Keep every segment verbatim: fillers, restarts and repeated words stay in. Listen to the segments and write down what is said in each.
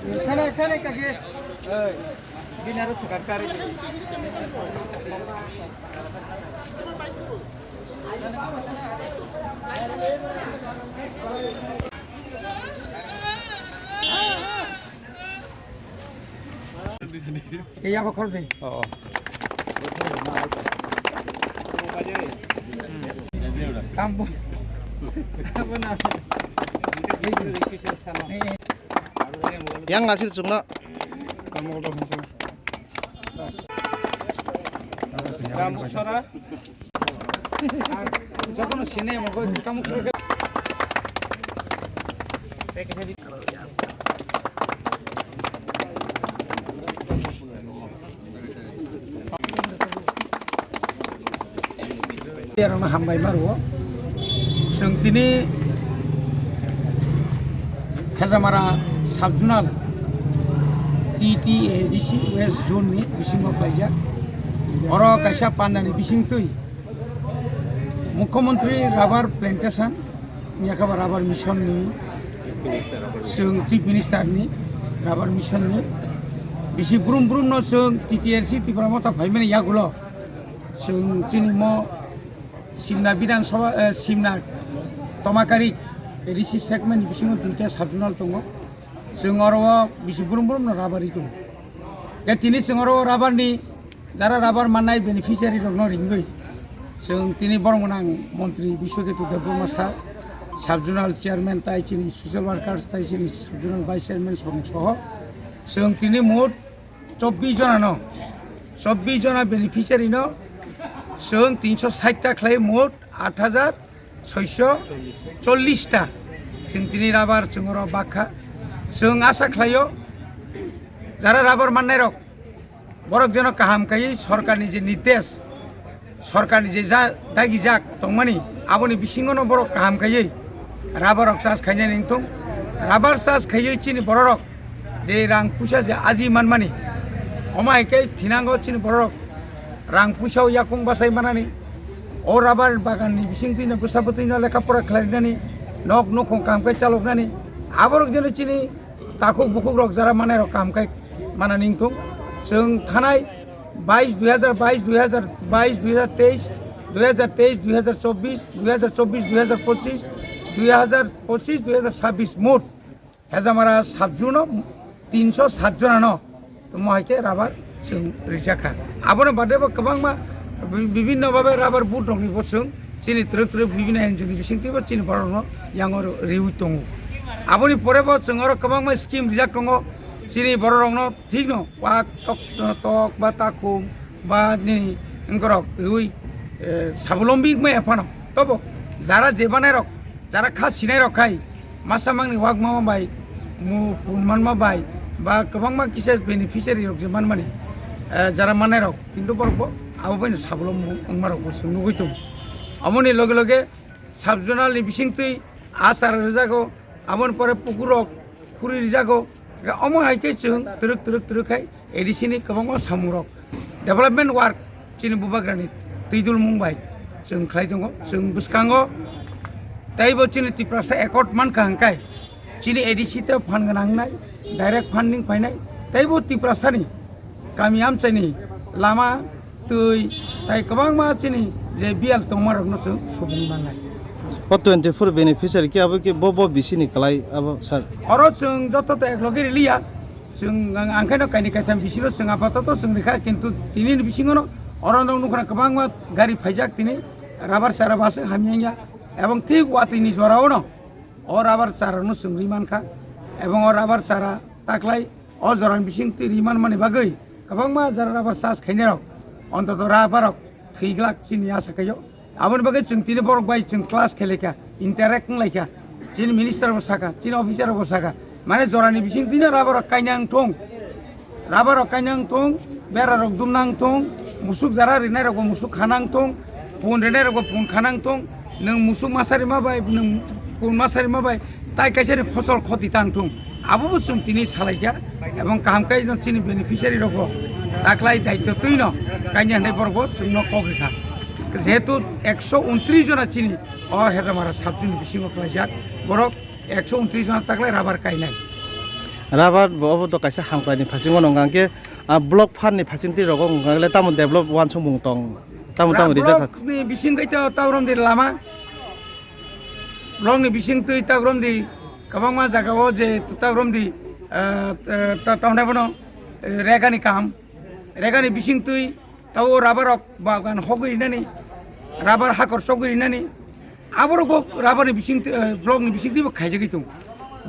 Thane, thane kaki. Oi, binaro sekarkari. Iya, apa kau deh? Oh. Kamu. Kamu na. Yang nasir chukno. Kamu udah muncul. Kamu sora. Jokono sini mau kau kamu sora. Rokno hambai ma rwo. Chwng tini Hezamara Sub-Zonal T T A D C West Zone ni bisingo khlaijak. Oro kaisa pandani bisingtwi Mukhyamantri Rubber Plantation, yakaba Rubber Mission ni, chwng Chief Minister ni Rubber Mission ni bisi brum brum no chwng T T L C Tipra Motha phaimani yagulo chwng chini mo Simna Bidhan Sabha, eh, Simna Tomakarik A D C segment ni bisingo duita sub-zonal tongo. Chwng oro o bisi brum brum no rubber ri tongo. Ke tini chwng oro o rubber ni jara rubber mannai beneficiary rokno ringwi chwng tini borok gwnang montri Biswaketu Debbarma sir, sub-zonal chairman tai chini social workers tai chini sub-zonal vice chairman song soho chwng tini mot chobbish jona no, chobbish jona beneficiary no chwng tinsho sait ta khlai mot aat hajar soiso chollish ta chwng tini rubber chwng oro bakha. Chwng asa khlaio jara rubber mannai rok borok jeno kaham kaiwi sorkarni je nirdesh, sorkarni je ja dagijak tongmani, aboni bisingono borok kaham kaiwi rubber rok chas khainani wngthung. Rubber chas khaiwi chini bororok je rang puisa je aji manmani, omo hai khe thinango chini bororok rang puisa o yakung bachai manani, o rubber bagan ni bisingtwino bwsa bwtwino lekha pora khlainani, nok nukhung kaham khe chaloknani, aborok jeno chini takhuk bukhuk rok jara manai rok kaham khe manani wngthung. Chwng thanai bais, dui hajar bais, dui hajar bais, dui hajar teis, dui hajar teis, dui hajar chobbish, dui hajar chobbish, dui hajar pochish, dui hajar pochish, dui hajar sabbish mot Hezamara sub-zone o tinsho sat jona no tamo hai khe rubber chwng rijak kha. Aboni bade bo kwbangma bi-, bibinno babe rubber board rokni bo chwng chini twrwk twrwk bibinno N G O ni bisingtwi bo chini borok rokno yango riwi tongo. Aboni pore bo chwng oro kwbangma scheme rijak tongo chini borok rokno. Thikno wa tok, tok ba takhum ba nini wngkorok rwi, eh, sabolombi wngmaya phano. Tobo jara je banairok, jara kha sinairok khai masa mangni wak mama bai, mu pun manma bai, ba kwbangma kisa beneficiary rok je manmani, eh, jara mannairok, kintu borok bo abo baino sabolombi wngmarok bo chwng nugwi tongo. Aboni loge loge sub-zonal ni bisingtwi achar rwjago, aboni pore pukurok khuri rwjago, Omo hai khe chwng twrwk twrwk twrwk khai A D C ni kwbangma samungrok development work chini bubagrani twidulmung bai chwng khlai tongo. Chwng bwskango teibo chini Tiprasa accord mankha hwnkhai chini A D C tei phan gwnang wngnai, direct funding phainai, teibo Tiprasani kami amchaini lama twi, tai kwbangma chini je biyal tongmarokno chwng subung mannai. O twenty four beneficiary khe abo khe bo, bo bisini kwlai abo, sir? Oro chwng joto to ekloge riliya, chwng ang, ang khe no kaini kaitham bisino chwng apatoto chwng rikha, kintu tini ni bisingo no oro no nukha kwbangma gari phaijak tini, rubber chara bo aswk hamya wngya, ebong thik watwi ni jora o no o rubber chara no chwng ri mankha, ebong o rubber chara taklai O jorani bising twi ri manmani bagwi kwbangma jora rubber chas khainai rok, ontoto rubber rok thwi glak chini asa khaio. Aboni bagwi chwng tini borok bai chwng class khe laikha, interact wng laikha. Chini minister bo sakha, chini officer bo sakha, mane jorani bising twino rubber rok kainang thung, rubber rok kainang thung, bera rok dumnang thung, musuk jara rinai rok bo musuk khanang thung, pun rinai rok bo pun khanang thung. Nwng musuk masa rima bai, nwng pun masa rima bai, tai kaisa ni phosol khoti tang thung. Abo bo chwng tini salaikha, ebong kaham khe no chini beneficiary rokbo taklai daityo twi no kainai hinwi borokbo chwngno kok rikha. Jehetu ekso untris jona chini o Hejamara sub-zone ni bisingo khlaijak, borok ekso untris jona taklai rubber kainai. Rabar bo obo to kaisa hamkrai ni phasingo wngkha, hwnkhe, ah, block phan ni phasing twi rogo wngkha le tamo develop wansukmung tong, tamo tamo rijak kha. Block ni bising kai to ta romdi lama, block ni bising twi ta romdi kwbangma jaga o je ta romdi, ah, ta, ta, tamni bono, eh, rega ni kaham, rega ni bising twi tabo rabar rok bagan hogwi rinani, rabar hakor chogwi rinani, aborok bo rabar ni bising twi, eh, block ni bising twi bo khaijagwi tongo.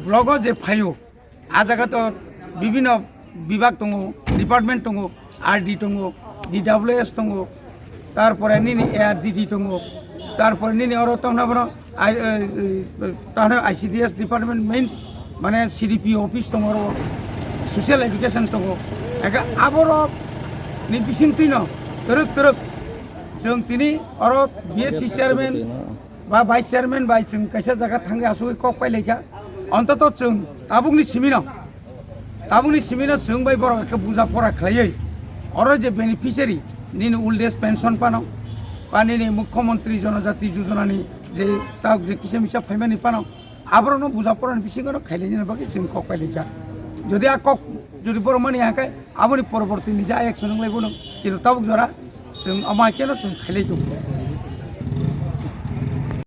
Block o je phaio, ah jaga to bibhinno bibhag tongo, department tongo, R D tongo, D W S tongo, tarpore nini A R D D tongo, tarpore nini oro tongna bono I, eh, eh, tongna I C D S department main mane C D P O office tongo oro, social education tongo, eka aborok ni bising twino twrwk twrwk chwng tini oro B S C chairman ba vice chairman bai chwng kaisa jaga thangwi asugwi kok pai laikha. Ontoto chwng tabukni simino, tabukni simino chwng bai borok ekhe buja pora khlaiwi oro je beneficiary nini old age pension pano ba nini mukhyamantri jonojati jojonani je tabuk je kisa misa phaimani pano aborokno buja porani bisingo khailainani bagwi chwng kok pai laijak. Jodi a kok jodi borok mani hwnkhe aboni porobortini ja action wnglai bono, kintu tabuk jora chwng omo hai kheno chwng khailai tongo.